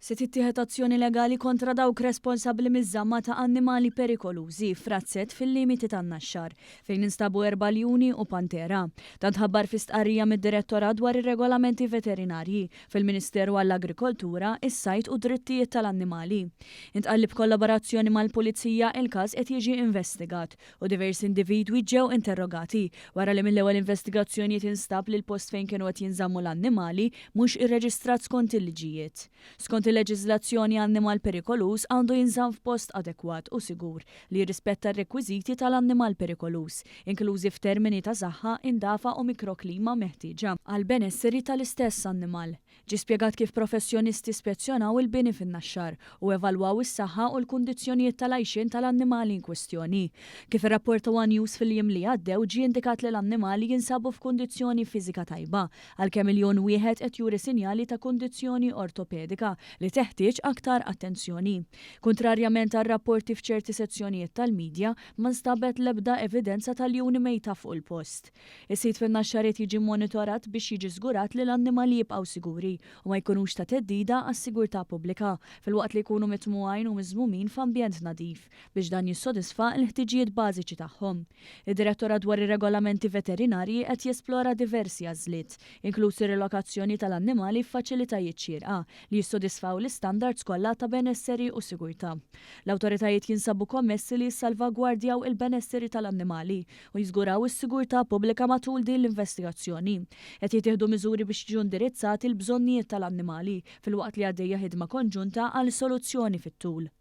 Se tittieħed azzjoni legali kontra dawk responsabbli miż-żamma ta' annimali perikolużi f'razzett fil-limiti tan-Naxxar, fejn instabu erba' ljuni u pantera. Dan tħabbar fi stqarrija mid-Direttorat dwar ir-Regolamenti Veterinarji fil-Ministeru għall-Agrikoltura, is-Sajd u d-Drittijiet tal-Annimali. Intqal li b'kollaborazzjoni mal-Pulizija il-każ qed jiġi investigat u diversi individwi ġew interrogati wara li mill-ewwel investigazzjonijiet instab li l-post fejn kienu qed jinżammu l-annimali mhux irreġistrat skont il-liġijiet. Skont il-leġiżlazzjoni annimal perikoluż għandu jinżamm f'post adekwat u sigur li jirrispetta r-rekwiżiti tal-annimal perikoluż, inklużi f'termini ta' saħħa, indafa u mikroklima meħtieġa għall-benesseri tal-istess annimal. Ġie spjegat kif professjonisti spezzjonaw il-bini fin-Naxxar u evalwaw is-saħħa u l-kundizzjonijiet tal-għajxien tal-annimali inkwistjoni. Kif irrapporta one News fil-jiem li għaddew ġie indikat li l-annimali jinsabu f'kundizzjoni fiżika tajba, għalkemm iljun wieħed qed juri sinjali ta' kundizzjoni ortopedika li teħtieġ aktar attenzjoni. Kuntrarjament għal rapporti f'ċerti sezzjonijiet tal-midja, ma nstabet l-ebda evidenza ta' ljuni mejta fuq il-post. Is-sit fin-Naxxar qed jiġi mmonitorat biex jiġi żgurat li l-annimali jibqgħu siguri u ma jkunux ta' theddida għas-sigurtà pubblika, filwaqt li jkunu mitmugħin u miżmumin f'ambjent nadif biex dan jissodisfa l-ħtiġijiet bażiċi tagħhom. Id-Direttorat dwar ir-Regolamenti Veterinarji qed jesplora diversi għażliet, inkluż ir-rilokazzjoni tal-annimali f'faċilitajiet xierqa li jissodisfaw l-istandards kollha ta' benesseri u sigurtà. L-awtoritajiet jinsabu kommessi li jissalvagwardjaw il-benesseri tal-annimali u jiżguraw is-sigurtà pubblika matul din l-investigazzjoni. Qed jittieħdu miżuri biex jiġu indirizzati l-bżonnijiet tal-annimali, filwaqt li għaddejja ħidma konġunta għal soluzzjoni fit-tul.